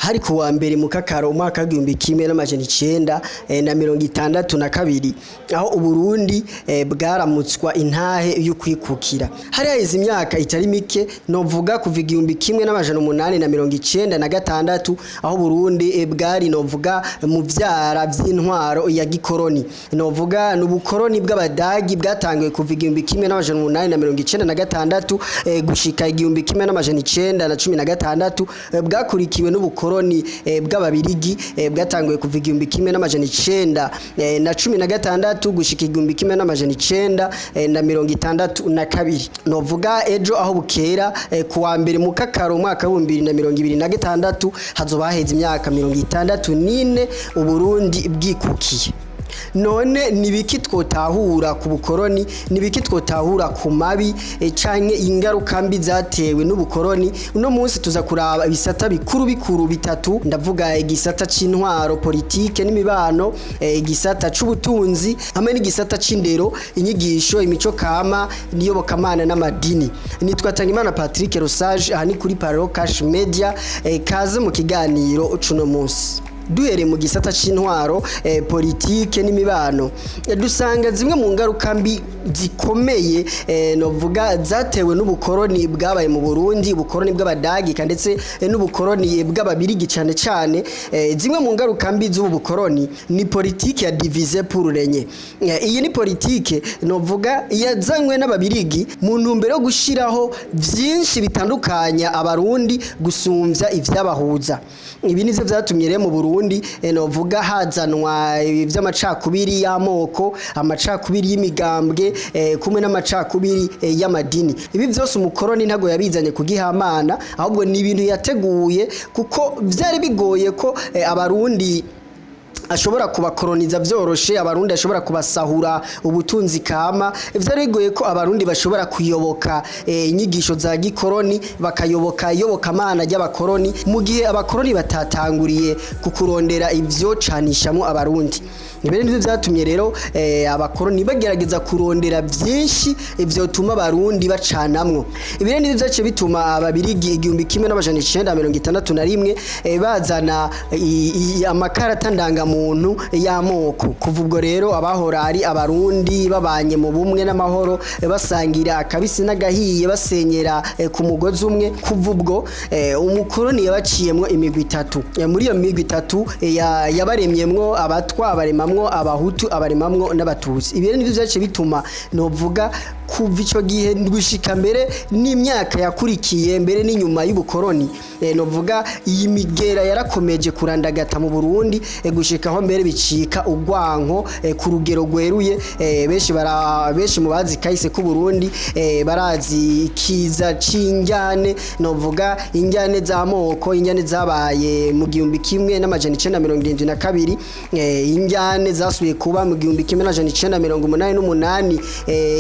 Hari ku wa mbere mu Kakaro umwaka w'1962, aho Uburundi bwaramutswa intahe y'ukwikukira. Hari haheze imyaka itari mike, novuga kuva 1896, aho Burundi bwari, novuga, mu vyara vy'intwaro ya gikoroni. Novuga n'ubukoroni bw'Abadagi bwatanguye kuva 1896 gushika 1916, bwakurikiwe n'ubukoroni bw'Ababirigi bwatanguye kuva 1916 gushika 1962. Novuga ejo aho bukera, ku wa mbere mu Kakaro umwaka w'2026, hazoba haheze imyaka 64 Uburundi bwikukiye. None nibiki twotahura ku bukoroni? Nibiki twotahura ku mabi canke ingaruka mbi zatewe n'ubukoroni? Uno munsi tuza kuraba ibisata bikuru bikuru bitatu. Ndavuga igisata c'intwaro, politike n'imibano, igisata c'ubutunzi hamwe n'igisata c'indero, inyigisho, imico kama n'iyobokamana n'amadini. Nitwa Tangimana Patrick Rosage, aha ni kuri Paro Cash Media. Kaze mu kiganiro cuno munsi. Duhereye mu gisata c'intwaro, politike n'imibano, dusanga zimwe mu ngaruka mbi zikomeye, novuga zatewe n'ubukoroni bwabaye mu Burundi, ubukoroni bw'Abadagi ndetse n'ubukoroni bw'Ababirigi cane cane. Zimwe mu ngaruka mbi z'ubu bukoroni ni politike ya diviser pour régner. Iyi ni politike, novuga, yazanywe n'Ababirigi mu ntumbero yo gushiraho vyinshi bitandukanya Abarundi gusumvya ivyabahuza. Ibi nivyo vyatumye rero mu Burundi, novuga, hazanwa ivy'amacakubiri y'amoko, amacakubiri y'imigambwe, kumwe n'amacakubiri y'amadini. Ibi vyose umukoroni ntago yabizanye kugihamana, ahubwo ni ibintu yateguye, kuko vyari bigoye ko Abarundi ashobora kubakoroniza vyoroshe, Abarundi ashobora kubasahura ubutunzi kama. Vyari bigoye ko Abarundi bashobora kuyoboka inyigisho za gikoroni, bakayoboka iyobokamana ry'abakoroni, mu gihe abakoroni batatanguriye ku kurondera ivyo canishamwo Abarundi. Ibi nivyo vyatumye rero abakoroni bagerageza kurondera vyinshi vyotuma Abarundi bacanamwo. Ibi rero nivyo vyaciye bituma Ababirigi 1961 bazana amakarata ndangamuntu y'amoko. Kuva ubwo rero, abahora ari Abarundi babanye mu bumwe n'amahoro, basangira akabisi n'agahiye, basenyera ku mugozi umwe, kuva ubwo umukoroni yabaciyemwo imigwi itatu. Muri iyo migwi itatu, yabaremyemwo Abatwa, abaremamwo Abahutu, abaremamwo n'Abatutsi. Ibi rero nivyo vyaciye bituma, novuga, kuva ico gihe gushika mbere n'imyaka yakurikiye, mbere n'inyuma y'ubukoroni, novuga iyi migera yarakomeje kurandagata mu Burundi, gushika aho mbere bicika urwanko ku rugero rweruye. Benshi mu bazi kahise ku Burundi barazi ikiza c'injyane, novuga injyane z'amoko, injyane zabaye mu 1972, injyane zasubiye kuba mu 1988,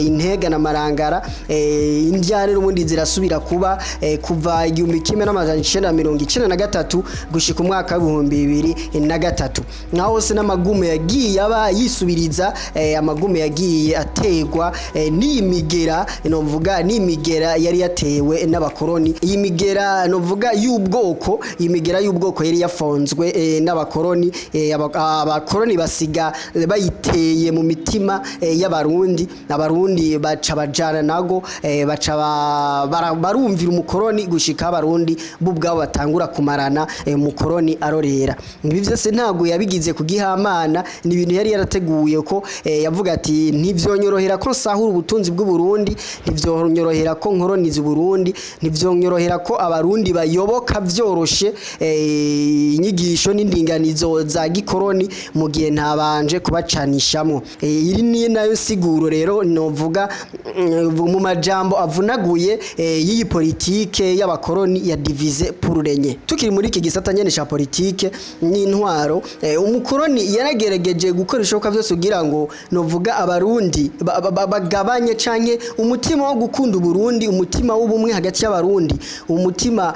Intega na Marangara, injyane n'ubundi zirasubira kuba kuva 1993 gushika umwaka w'2003. Nkaho hose n'amagume yagiye aba yisubiriza, amagume yagiye ategwa n'iyi migera, novuga n'imigera yari yatewe n'abakoroni, iyi migera, novuga, y'ubwoko, iyi migera y'ubwoko yari yafonzwe n'abakoroni. Abakoroni basiga bayiteye mu mitima y'Abarundi. Abarundi baca bajana nago, baca barumvira umukoroni gushika Abarundi bo ubwabo batangura kumarana, umukoroni arorera. Ibi vyose ntabwo yabigize kugihamana, ni ibintu yari yarateguye, ko yavuga ati: "Ntivyonyorohera ko nsahura ubutunzi bw'u Burundi, ntivyonyorohera ko nkoroniza Uburundi, ntivyonyorohera ko Abarundi bayoboka vyoroshe inyigisho n'indinganizo za gikoroni mu gihe ntabanje kubacanishamwo." Iri ni nayo siguro rero, novuga, mu majambo avunaguye, y'iyi politike y'abakoroni ya diviser pour régner. Tukiri muri iki gisata nyene ca politike n'intwaro, umukoroni Umukoroni yaragerageje gukora ibishoboka byose kugira ngo novuga Abarundi bagabanye canke umutima wo gukunda Uburundi, umutima w'ubumwe hagati y'Abarundi, umutima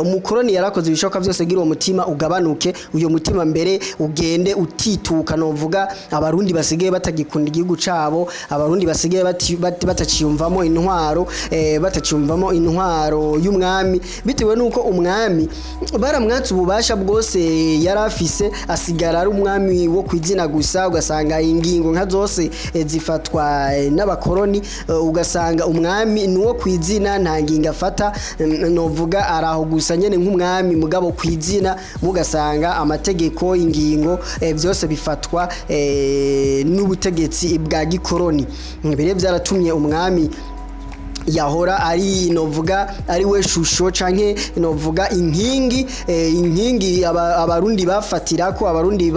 umukoroni yarakoze ibishoboka byose kugira uwo mutima ugabanuke, uyo mutima mbere ugende utituka. Novuga Abarundi basigaye batagikunda igihugu cabo, Abarundi basigaye bataciyumvamo intwaro, bataciyumvamo intwaro y'umwami, bitewe nuko umwami baramwatse ububasha bwose yari afise, asigara ari umwami wo kwizina gusa. Ugasanga ingingo nka zose zifatwa n'abakoroni, ugasanga umwami ni uwo kwizina, nta ngingo afata, novuga araho gusa nyene nk'umwami mugabo kwizina, mugasanga amategeko, ingingo, byose bifatwa n'ubutegetsi bwa gikoroni. Ibi rero byaratumye umwami yahora ari novuga ari we shusho canke novuga inkingi, inkingi Abarundi bafatirako, Abarundi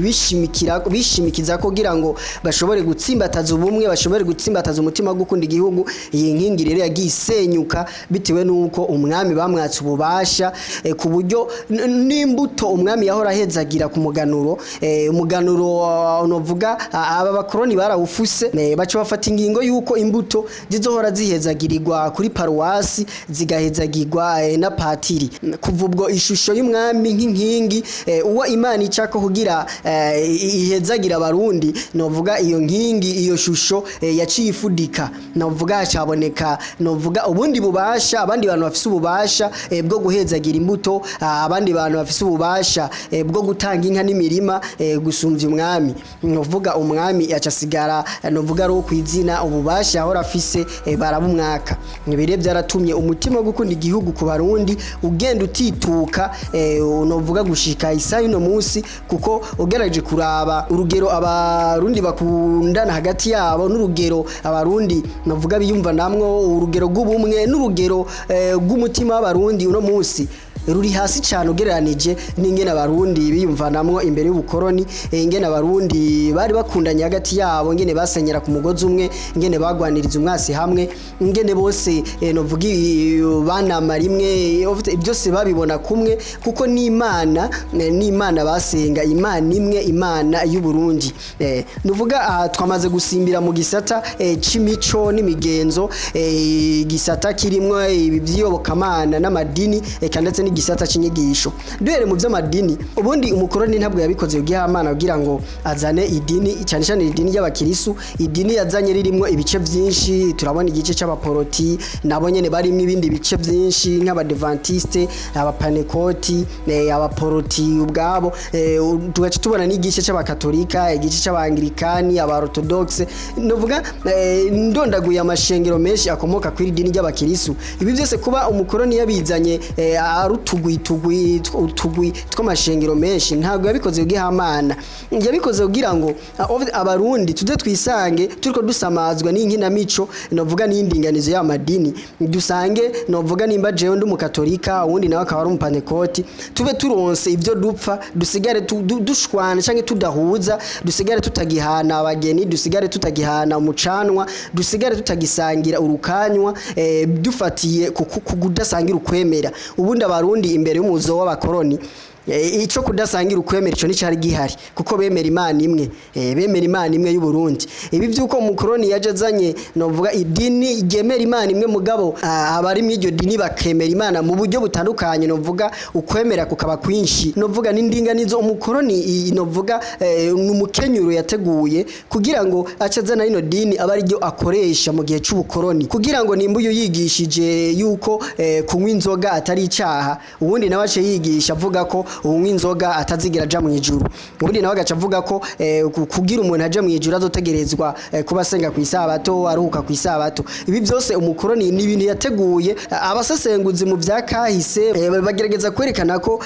bishimikira, bishimikiza ko kugira ngo bashobore gutsimbataza ubumwe, bashobore gutsimbataza umutima wo gukunda igihugu. Iyi nkingi rero yagiye isenyuka bitewe nuko umwami bamwatse ububasha, ku buryo n'imbuto umwami yahora ahezagira ku muganuro, umuganuro novuga aba bakoroni barawufuse, baca bafata ingingo yuko imbuto zizohora zihezagirirwa kuri paruwasi, zigahezagirwa na patiri. Kuva ubwo ishusho y'umwami nk'inkingi, uwo Imana icako kugira ihezagira Abarundi, novuga iyo nkingi, iyo shusho yaciye ifudika. Novuga hacaboneka novuga ubundi bubasha, abandi bantu bafise ububasha bwo guhezagira imbuto, abandi bantu bafise ububasha bwo gutanga inka n'imirima gusumvya umwami. Novuga umwami aca asigara novuga ari uwo kwizina, ububasha ahora afise barabumwaka. Ibi rero byaratumye umutima wo gukunda igihugu ku Barundi ugenda utituka, novuga gushika isaha y'uno munsi, kuko ugerageje kuraba urugero Abarundi bakundana hagati yabo, n'urugero Abarundi novuga biyumva namwo, urugero rw'ubumwe n'urugero rw'umutima w'Abarundi uno munsi ruri hasi cyane ugereranije n'ingene Abarundi biyumvanamwo imbere y'ubukoroni, ingene Abarundi bari bakundanye hagati yabo, ingene basenyera ku mugozi umwe, ingene bagwaniriza umwasi hamwe, ingene bose novuga banama rimwe, byose babibona kumwe, kuko n'Imana n'Imana basenga, Imana imwe, Imana y'u Burundi. Nuvuga aha twamaze gusimbira mu gisata c'imico n'imigenzo, igisata kirimwo ibi by'iyobokamana n'amadini, eka ndetse n'igisata c'inyigisho. Duhere mu by'amadini, ubundi umukoroni ntabwo yabikoze ugihamana kugira ngo azane idini, cyane cyane idini ry'abakirisu. Idini yazanye ririmwo ibice byinshi. Turabona igice c'abaporoti, nabo nyene barimwo ibindi bice byinshi nk'abadventiste, abapanekoti, abaporoti ubwabo, tugaca tubona n'igice c'abakatolika, igice c'abanglikani, abaorthodoxe. Novuga ndondaguye amashengero menshi akomoka kuri idini ry'abakirisu. Ibi byose kuba umukoroni yabizanye ari utugwi tugwi utugwi tw'amashengero menshi, ntabwo yabikoze kugihamana, yabikoze kugira ngo Abarundi tuze twisange turiko dusamazwa n'inkinamico, novuga n'indinganizo y'amadini. Dusange novuga nimba jewe ndi umukatolika, uwundi nawe akaba ari umupanekoti, tube turonse ibyo dupfa, dusigare dushwana canke tudahuza, dusigare tutagihana abageni, dusigare tutagihana umucanwa, dusigare tutagisangira urukanywa, dufatiye ku kudasangira ukwemera. Ubundi Abarundi imbere y'umuzo w'abakoroni, ico kudasangira ukwemera ico nticari gihari, kuko bemera Imana imwe, bemera Imana imwe y'u Burundi. Ibi vyuko umukoroni yaje azanye novuga idini ryemera Imana imwe, mugabo abari mu iryo dini bakemera Imana mu buryo butandukanye, novuga ukwemera kukaba kwinshi, novuga n'indinganizo umukoroni novuga n'umukenyuro yateguye kugira ngo ace azana rino dini aba ariryo akoresha mu gihe c'ubukoroni, kugira ngo nimba uyu yigishije yuko kunywa inzoga atari icaha, uwundi nawe ace yigisha avuga ko unywa inzoga atazigera aja mu ijuru, ubundi nawe agaca avuga ko kugira umuntu aje mu ijuru azotegerezwa kuba asenga ku isabato, aruhuka ku isabato. Ibi byose umukoroni ni ibintu yateguye. Abasesenguzi mu vya kahise bagerageza kwerekana ko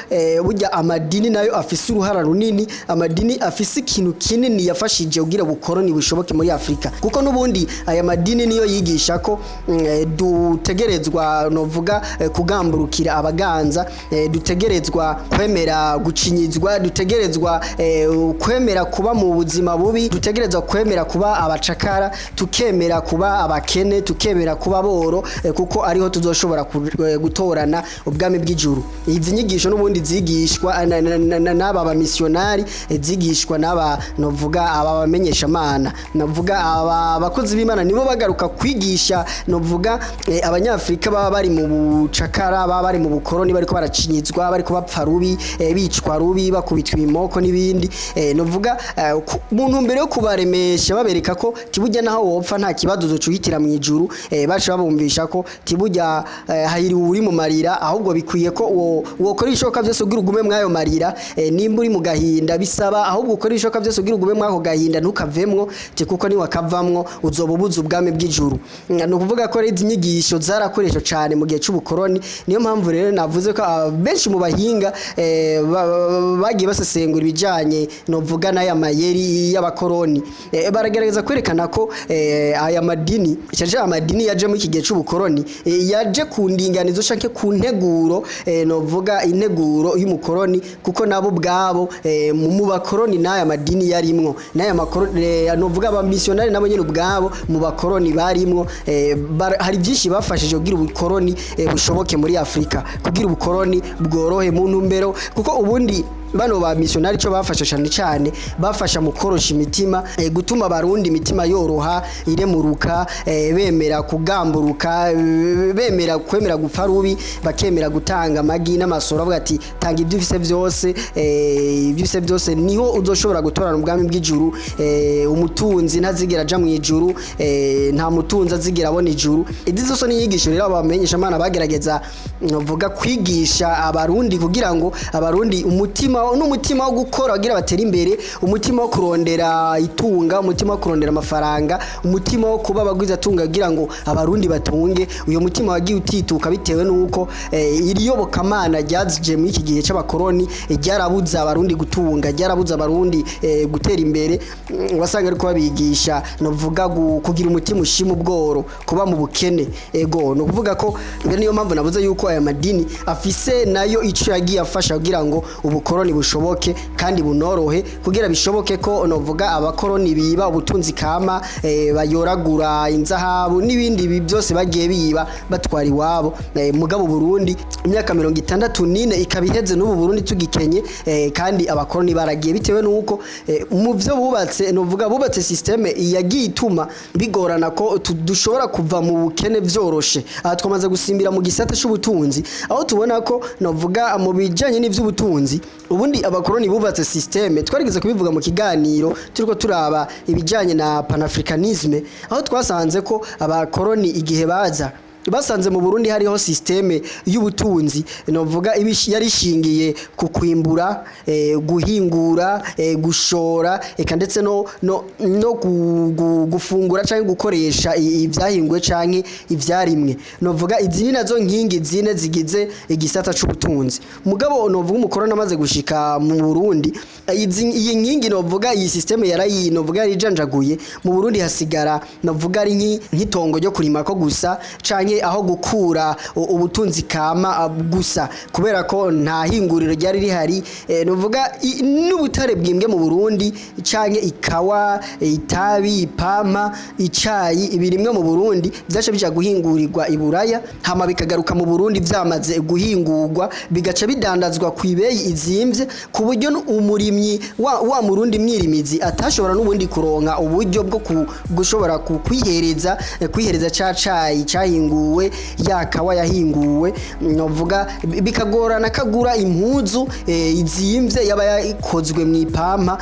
burya amadini nayo afise uruhara runini, amadini afise ikintu kinini yafashije kugira ubukoroni bushoboke muri Afrika, kuko n'ubundi aya madini niyo yigisha ko dutegerezwa novuga kugamburukira abaganza, dutegerezwa kwemera kwemera gucinyizwa, dutegerezwa kwemera kuba mu buzima bubi, dutegerezwa kwemera kuba abacakara, tukemera kuba abakene, tukemera kuba boro, kuko ariho tuzoshobora gutorana ubwami bw'ijuru. Izi nyigisho n'ubundi zigishwa n'aba bamisiyonari, zigishwa n'aba, novuga, aba bamenyesha mana, novuga aba bakozi b'Imana, nibo bagaruka kwigisha, novuga, abanyafrika baba bari mu bucakara, baba bari mu bukoroni, bariko baracinyizwa, bariko bapfa rubi, bicwa rubi, bakubitwa ibimoko n'ibindi. Novuga mu ntumbero yo kubaremesha, babereka ko tibujya naho wopfa nta kibazo, uzoca mu ijuru. Baca babumvisha ko tibujya hahiriwe uri mu marira, ahubwo bikwiye ko wokora ibishoboka byose kugira ugume mw'ayo marira. Nimba uri mu gahinda, bisaba ahubwo ukora ibishoboka byose kugira ugume mw'ako gahinda, ntukavemwo, ti kuko niwakavamwo uzoba ubuze ubwami bw'ijuru. Ni ukuvuga ko rero izi nyigisho zarakoreshwa cyane mu gihe c'ubukoroni. Niyo mpamvu rero navuze ko benshi mu bahinga bagiye basesengura ibijanye, novuga, n'aya mayeri y'abakoroni, baragerageza kwerekana ko aya madini, cyane cyane amadini yaje muri iki gihe c'ubukoroni, yaje ku ndinganizo canke ku nteguro, novuga integuro y'umukoroni, kuko nabo ubwabo mu bakoroni n'aya madini yarimwo, n'aya makoroni, novuga abamisiyonari nabo nyene ubwabo mu bakoroni barimwo. Hari byinshi bafashije kugira ubukoroni bushoboke muri Afrika, kugira ubukoroni bworohe mu ntumbero, kuko ubundi bano ba missionary cyo bafasha cyane cyane, bafasha mu korosha imitima, gutuma abarundi imitima yoroha, iremuruka, bemera kugamburuka, bemera kwemera gupfa rubi, bakemera gutanga amagi n'amasoro. Avuga ati: "Tanga ibyo ufise byose, ibyo ufise byose niho uzoshobora gutorana ubwami bw'ijuru. Umutunzi ntazigera aja mu ijuru, nta mutunzi azigera abona ijuru." Izi zose ni inyigisho rero abamenyesha mana bagerageza, novuga, kwigisha abarundi, kugira ngo abarundi umutima n'umutima wo gukora kugira batere imbere, umutima wo kurondera itunga, umutima wo kurondera amafaranga, umutima wo kuba abagwiza tunga, kugira ngo abarundi batunge. Uyo mutima wagiye utituka bitewe nuko iri yobokamana ryaje muri iki gihe c'abakoroni, ryarabuza abarundi gutunga, ryarabuza abarundi gutera imbere. Wasanga ariko babigisha, novuga, kugira umutima ushima ubworo, kuba mu bukene. Ego, no kuvuga ko iyo niyo mpamvu navuze yuko aya madini afise nayo ico yagiye afasha kugira ngo ubukoroni bushoboke kandi bunorohe, kugira bishoboke ko, novuga, abakoroni biba ubutunzi kama, bayoragura inzahabu n'ibindi byose bagiye biba batwara iwabo. Mugabo Burundi imyaka 64 ikaba iheze n'ubu Burundi tugikenye, kandi abakoroni baragiye, bitewe nuko mu byo bubatse, novuga, bubatse système yagiye ituma bigorana ko dushobora kuva mu bukene vyoroshe. Aha twamaze gusimbira mu gisata c'ubutunzi, aho tubona ko, novuga, mu bijanye n'ivy'ubutunzi, ubundi abakoroni bubatse système. Twarigeze kubivuga mu kiganiro turiko turaba ibijanye na panafricanisme, aho twasanze ko abakoroni igihe baza basanze mu Burundi hariho système y'ubutunzi, novuga, yari ishingiye ku kwimbura, guhingura, gushora, eka ndetse no gufungura canke gukoresha ivyahinguwe canke ivyarimwe. Novuga izi ni nazo nkingi zine zigize igisata c'ubutunzi. Mugabo, novuga, umukoroni amaze gushika mu Burundi, iyi nkingi, novuga, iyi système yarayi, novuga, yarijanjaguye. Mu Burundi hasigara, novuga, ari nk'itongo ryo kurima ko gusa, canke aho gukura ubutunzi kama gusa, kubera ko nta hinguriro ryari rihari. Novuga n'ubutare bwimbwe mu Burundi, canke ikawa, itabi, ipampa, icayi, ibirimwe mu Burundi vyaca bija guhingurirwa i Buraya, hama bikagaruka mu Burundi vyamaze guhingurwa, bigaca bidandazwa ku ibeyi izimvye, ku buryo umurimyi wa Murundi mwirimizi atashobora n'ubundi kuronka uburyo bwo gushobora kwihereza ca cayi cahinguwe, ya kawa yahinguwe. Novuga bikagorana kagura impuzu izimvye yaba yakozwe mu ipampa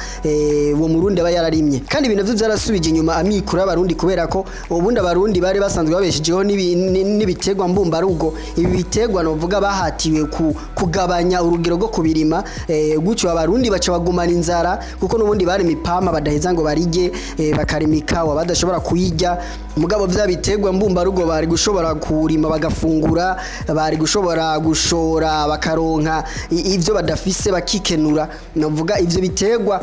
uwo Murundi aba yararimye. Kandi ibintu navyo vyarasubije inyuma amikoro y'abarundi, kubera ko ubundi abarundi bari basanzwe babeshejeho n'ibiterwa mbumbarugo. Ibi biterwa, novuga, bahatiwe kugabanya urugero rwo kubirima, gutyo abarundi baca bagumana inzara, kuko n'ubundi barima ipampa badaheza ngo barige, bakarima ikawa badashobora kuyirya. Mugabo vya biterwa mbumbarugo bari gushobora kurima bagafungura, bari gushobora gushora bakaronka ivyo badafise, bakikenura. Novuga ivyo biterwa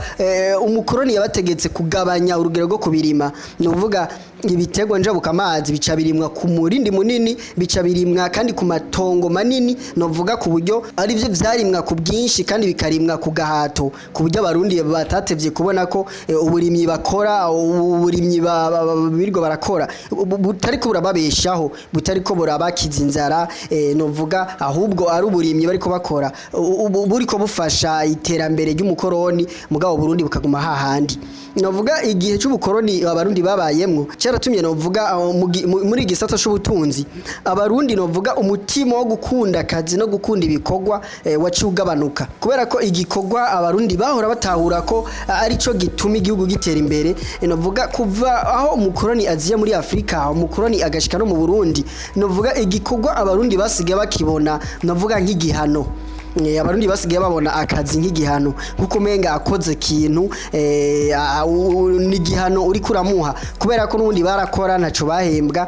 umukoroni yabategetse kugabanya urugero rwo kubirima, novuga. Ibiterwa njabukamazi bica birimwa ku murindi munini, bica birimwa kandi ku matongo manini, novuga ku buryo ari byo vyarimwa ku bwinshi kandi bikarimwa ku gahato, ku buryo Abarundi batatevye kubona ko uburimyi bakora, uburimyi birirwa barakora butariko burababeshaho, butariko burabakiza inzara, novuga ahubwo ari uburimyi bariko bakora buriko bufasha iterambere ry'umukoroni, mugabo Burundi bukaguma hahandi. Novuga igihe c'ubukoroni Abarundi babayemwo caratumye, novuga, muri igisata c'ubutunzi Abarundi, novuga, umutima wo gukunda akazi no gukunda ibikorwa waciye ugabanuka, kubera ko igikorwa Abarundi bahora batahura ko arico gituma igihugu gitera imbere. Novuga kuva aho umukoroni aziye muri Afrika, umukoroni agashika no mu Burundi, novuga igikorwa Abarundi basigaye bakibona, novuga, nk'igihano. Abarundi basigaye babona akazi nk'igihano, nkuko umenga akoze ikintu n'igihano uriko uramuha, kubera ko n'ubundi barakora ntaco bahembwa,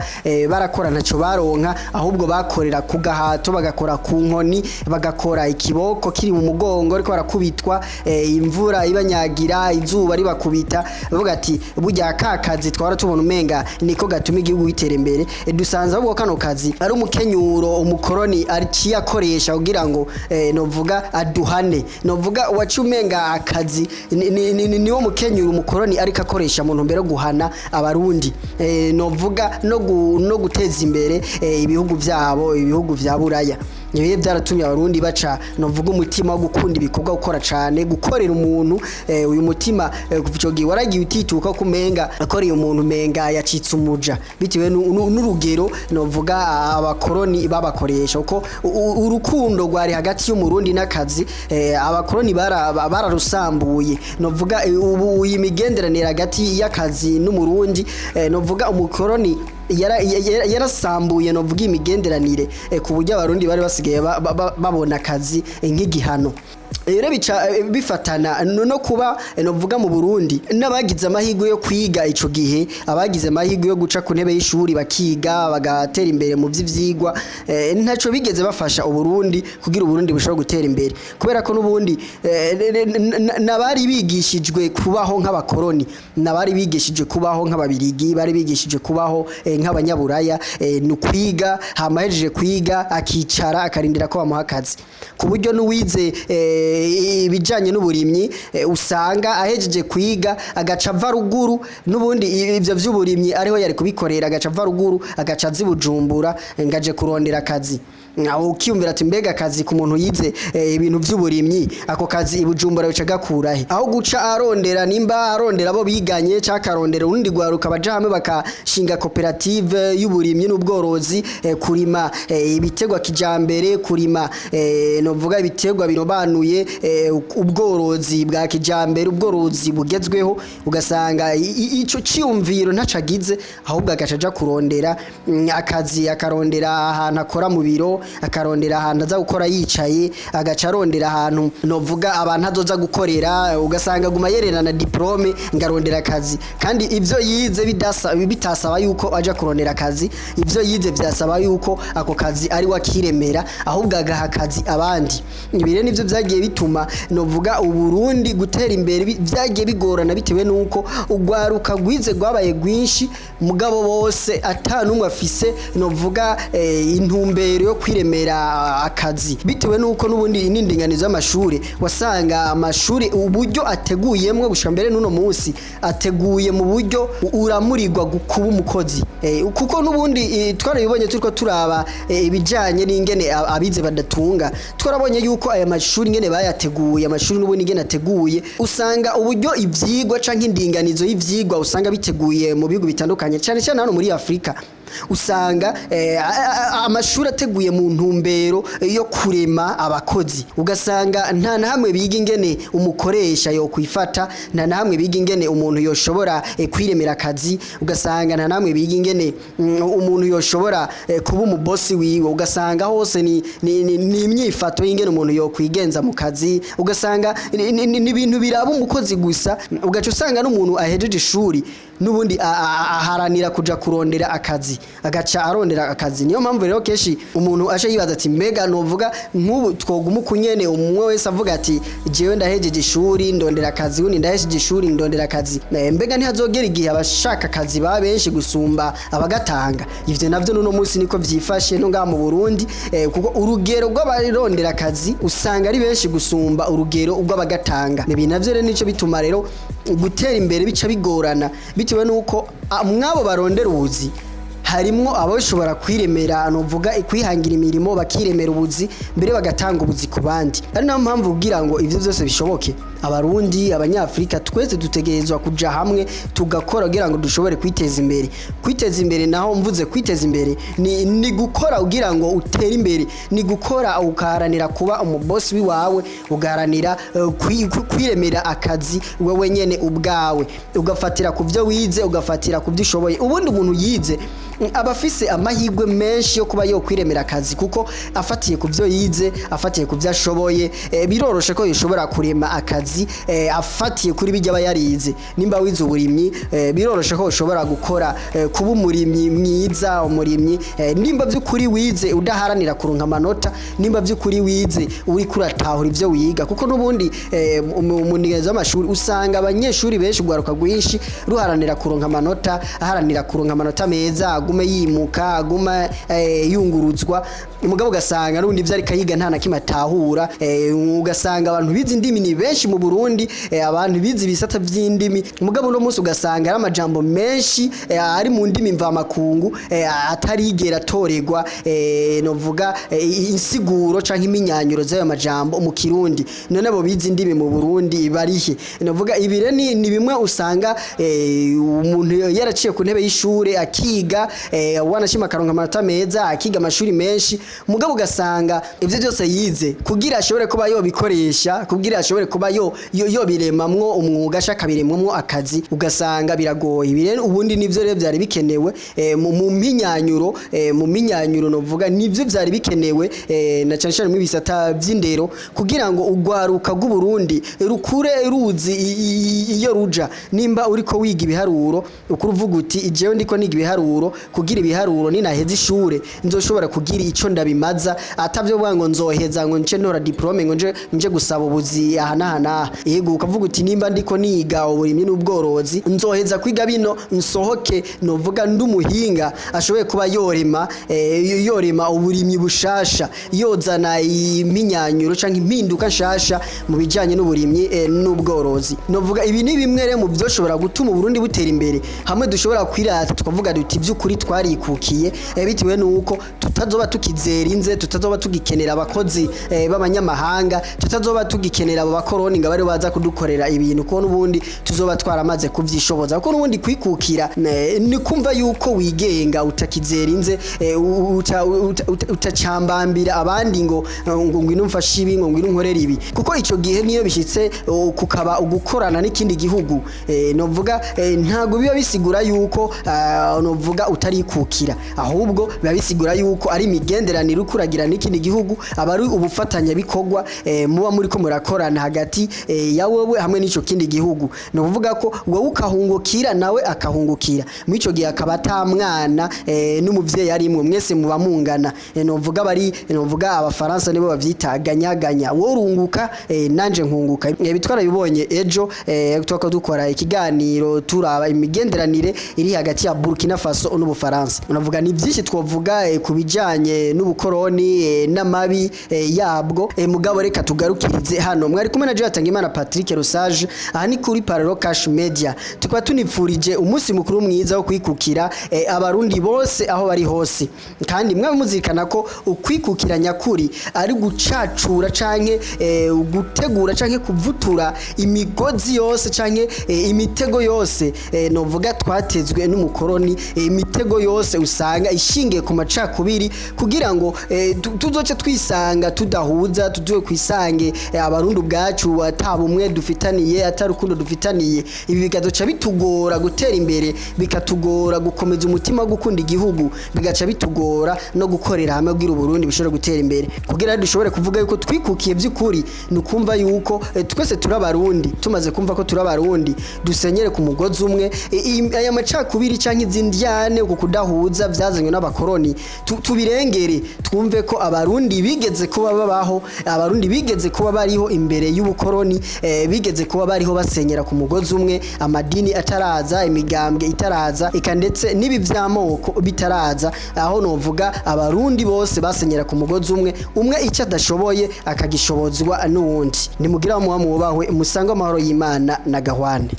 barakora ntaco baronka, ahubwo bakorera ku gahato, bagakora ku nkoni, bagakora ikiboko kiri mu mugongo, ariko barakubitwa, imvura ibanyagira, izuba ribakubita. Bavuga ati: "Burya ka kazi twara tubona umenga niko gatuma igihugu gitera imbere, dusanze ahubwo kano kazi ari umukenyuro umukoroni aciye akoresha kugira ngo novuga aduhane." Novuga waciye umenga akazi niwo mukenyuro umukoroni ariko akoresha mu ntumbero yo guhana Abarundi, novuga no guteza imbere ibihugu vyabo, ibihugu vya Buraya. Ibihe byaratumye Abarundi baca, novuga, umutima wo gukunda ibikorwa, gukora cane, gukorera umuntu. Uyu mutima kuva ico gihe waragiye utituka, ko umenga akoreye umuntu umenga yacitse umuja, bitewe n'urugero, novuga, abakoroni babakoresha, kuko urukundo rwari hagati y'Umurundi n'akazi abakoroni bararusambuye. Novuga ubu iyi migenderanire hagati y'akazi n'Umurundi, novuga umukoroni yarasambuye, novuga, imigenderanire, ku buryo Abarundi bari basigaye babona akazi nk'igihano. Rero bica bifatana no kuba, novuga, mu Burundi n'abagize amahirwe yo kwiga ico gihe, abagize amahirwe yo guca ku ntebe y'ishuri bakiga, bagatera imbere mu vy'ivyigwa, ntaco bigeze bafasha Uburundi kugira Uburundi bushobore gutera imbere, kubera ko n'ubundi nabari bigishijwe kubaho nk'abakoroni, nabari bigishijwe kubaho nk'Ababirigi, bari bigishijwe kubaho nk'Abanyaburaya. Ni ukwiga, hama ahejeje kwiga akicara akarindira ko bamuha akazi, ku buryo n'uwize ibijanye n'uburimyi usanga ahejeje kwiga agaca ava ruguru, n'ubundi ivyo vy'uburimyi ariho yari kubikorera, agaca ava ruguru agaca aza i Bujumbura ngaje kurondera akazi. Aho ukiyumvira ati: "Mbega akazi ku muntu yize ibintu vy'uburimyi, ako kazi i Bujumbura bica gakurahe?" Aho guca arondera, nimba arondera abo biganye canke akarondera urundi rwaruka baja hamwe bakashinga koperative y'uburimyi n'ubworozi, kurima ibiterwa kijambere, kurima novuga ibiterwa birobanuye, ubworozi bwa kijambere, ubworozi bugezweho, ugasanga ico ciyumviro ntaco agize, ahubwo agaca aja kurondera akazi, akarondera ahantu akora mu biro, akarondera ahantu aza gukora yicaye, agaca arondera ahantu, novuga, abantu azoza gukorera. Ugasanga aguma yererana diplôme ngarondera akazi, kandi ivyo yize bidasa, bitasaba yuko aja kurondera akazi. Ivyo yize vyasaba yuko ako kazi ari wakiremera, ahubwo agaha akazi abandi. Ibi rero nivyo vyagiye bituma, novuga, Uburundi gutera imbere vyagiye bigorana, bitewe nuko urwaruka rwize rwabaye rwinshi, mugabo bose ata numwe afise, novuga, intumbero yo kwiremera akazi, bitewe nuko n'ubundi n'indinganizo y'amashuri, wasanga amashuri uburyo ateguyemwo gushika mbere n'uno munsi ateguye mu buryo uramurirwa kuba umukozi, kuko n'ubundi twarabibonye turiko turaba ibijanye n'ingene abize badatunga. Twarabonye yuko aya mashuri ingene bayateguye, amashuri n'ubundi ingene ateguye, usanga uburyo ivyigwa canke indinganizo y'ivyigwa usanga biteguye mu bihugu bitandukanye, cane cane hano muri Afrika, usanga amashuri ateguye mu ntumbero yo kurema abakozi. Ugasanga nta na hamwe biga ingene umukoresha yo kwifata, nta na hamwe biga ingene umuntu yoshobora kwiremera akazi, ugasanga nta na hamwe biga ingene umuntu yoshobora kuba umubosi wiwe. Ugasanga hose ni imyifato y'ingene umuntu yokwigenza mu kazi, ugasanga ni ibintu biraba umukozi gusa. Ugaca usanga n'umuntu ahejeje ishuri N'ubundi aharanira kuja kurondera akazi, agaca arondera akazi. Niyo mpamvu rero kenshi umuntu aca yibaza ati: "Mbega novuga nk'ubu twoguma ukunyene, umwe wese avuga ati: 'Jewe ndahejeje ishuri, ndondera akazi', undi: 'Ndahejeje ishuri, ndondera akazi', mbega ntihazogera igihe abashaka akazi baba benshi gusumba abagatanga?" Ivyo navyo n'uno munsi niko vyifashe no ngaha mu Burundi, kuko urugero rw'abarondera akazi usanga ari benshi gusumba urugero rw'abagatanga. Ibi navyo rero nico bituma rero gutera imbere bica bigorana, bitewe nuko mwabo barondera ubuzi harimwo abashobora kwiremera, novuga kwihangira imirimo, bakiremera ubuzi, mbere bagatanga ubuzi ku bandi. Ari nayo mpamvu kugira ngo ivyo vyose bishoboke, Abarundi, Abanyafrika twese dutegerezwa kuja hamwe tugakora kugira ngo dushobore kwiteza imbere. Kwiteza imbere naho, mvuze kwiteza imbere, ni gukora kugira ngo utere imbere, ni gukora ugaharanira kuba umubosi wiwawe, ugaharanira kwiremera akazi wewe nyene ubwawe, ugafatira ku byo wize, ugafatira ku byo ushoboye. Ubundi umuntu yize aba afise amahirwe menshi yo kuba yo kwiremera akazi, kuko afatiye ku byo yize, afatiye ku byo ashoboye, biroroshe ko yoshobora kurema akazi afatiye kuri bijya aba yarize. Nimba wize uburimyi, biroroshe ko ushobora gukora kuba umurimyi mwiza, umurimyi nimba by'ukuri wize udaharanira kuronka amanota, nimba by'ukuri wize uriko uratahura ivyo wiga. Kuko n'ubundi mu ngezo z'amashuri usanga abanyeshuri benshi, urwaruka rwinshi ruharanira kuronka amanota, aharanira kuronka amanota meza, agume yimuka, agume yunguruzwa, umugabo ugasanga n'ubundi ivyo ariko yiga nta na kimwe atahura. Ugasanga abantu bize indimi ni benshi mu Burundi, abantu bize ibisata vy'indimi, umugabo uno munsi ugasanga ari amajambo menshi ari mu ndimi mvamakungu atarigera atorerwa novuga insiguro canke iminyanyuro z'ayo majambo mu Kirundi. None abo bize indimi mu Burundi barihe? Novuga ibi rero ni bimwe usanga umuntu yaraciye ku ntebe y'ishure akiga, wanashima akaronka amanota meza, akiga amashuri menshi, mugabo ugasanga ivyo byose yize, kugira ashobore kuba yobikoresha, kugira ashobore kuba yo biremamwo umwuga, ashaka biremamwo akazi, ugasanga biragoye. Ibi rero ubundi nivyo rero vyari bikenewe mu minyanyuro, novuga nivyo vyari bikenewe na cane cane mu bisata vy'indero, kugira ngo urwaruka rw'u Burundi rukure ruzi iyo ruja. Nimba uriko wiga ibiharuro, ukuruvuga uti: "Jewe ndiko niga ibiharuro kugira ibiharuro ninaheza ishure nzoshobora kugira ico ndabimaza", atavyo vuga ngo nzoheza ngo nce ntora diplôme, ngo nje gusaba ubuzi aha n'aha n'aha. Yego, ukavuga uti: "Nimba ndiko niga uburimyi n'ubworozi, nzoheza kwiga bino nsohoke novuga ndi umuhinga ashoboye kuba yorema uburimyi bushasha, yozana iminyanyuro canke impinduka nshasha mu bijanye n'uburimyi n'ubworozi." Novuga ibi ni bimwe rero mu vyoshobora gutuma Uburundi butera imbere, hamwe dushobora kwirata tukavuga duti: "By'ukuri twarikukiye", bitewe nuko tutazoba tukizera inze, tutazoba tugikenera abakozi b'abanyamahanga, tutazoba tugikenera abo bakoroni ngo bari baza kudukorera ibintu, kuko n'ubundi tuzoba twaramaze kuvyishoboza. Kuko n'ubundi kwikukira ni kumva yuko wigenga, utakizera inze, utacambambira abandi ngo ngwino mfashe ibi, ngo ngwino unkorere ibi. Kuko ico gihe niyo bishitse kukaba ugukorana n'ikindi gihugu, novuga ntago biba bisigura yuko novuga utarikukira, ahubwo biba bisigura yuko ari imigenderanire uriko uragira n'ikindi gihugu, aba ari ubufatanyabikorwa muba muriko murakorana hagati ya wewe hamwe n'ico kindi gihugu. Ni ukuvuga ko wowe ukahungukira, nawe akahungukira. Muri ico gihe akaba ata mwana n'umuvyeyi arimwo, mwese muba mungana. Novuga bari, novuga Abafaransa nibo bavyita gagnant-gagnant: wowe urunguka, nanje nkunguka. Ibi twarabibonye ejo, twako dukora ikiganiro turaba imigenderanire iri hagati ya Burkina Faso n'Ubufaransa. Unavuga ni byinshi twovuga ku bijanye n'ubukoroni n'amabi yabwo, mugabo reka tugarukirize hano. Mwari kumwe na Jonathan Imana Patrick Rusage, aha ni kuri Parallel Cash Media. Tukaba tunipfurije umunsi mukuru mwiza wo kwikukira Abarundi bose aho bari hose. Kandi mwe muzirikana ko ukwikukira nyakuri ari gucacura canke gutegura canke kuvutura imigozi yose canke imitego yose novuga twatezwe n'umukoroni, imitego mitego yose usanga ishingiye ku macakubiri, kugira ngo tuzoce twisanga tudahuza, tuzoe kwisange Abarundi ubwacu ata bumwe dufitaniye, ata rukundo dufitaniye. Ibi bikazoca bitugora gutera imbere, bikatugora gukomeza umutima wo gukunda igihugu, bigaca bitugora no gukorera hamwe kugira Uburundi bushobore gutera imbere. Kugira rero dushobore kuvuga yuko twikukiye by'ukuri, ni ukumva yuko twese turi Abarundi. Tumaze kumva ko turi Abarundi, dusenyere ku mugozi umwe. Aya macakubiri canke izindyane, uku kudahuza vyazanywe n'abakoroni, tubirengere, twumve ko Abarundi bigeze kuba babaho, Abarundi bigeze kuba bariho imbere y'ubukoroni, bigeze kuba bariho basenyera ku mugozi umwe, amadini ataraza, imigambwe itaraza, eka ndetse n'ibi vy'amoko bitaraza, aho novuga Abarundi bose basenyera ku mugozi umwe, umwe icyo adashoboye akagishobozwa n'uwundi. Nimugira muba mwubahwe, musange amahoro y'Imana na gahwane.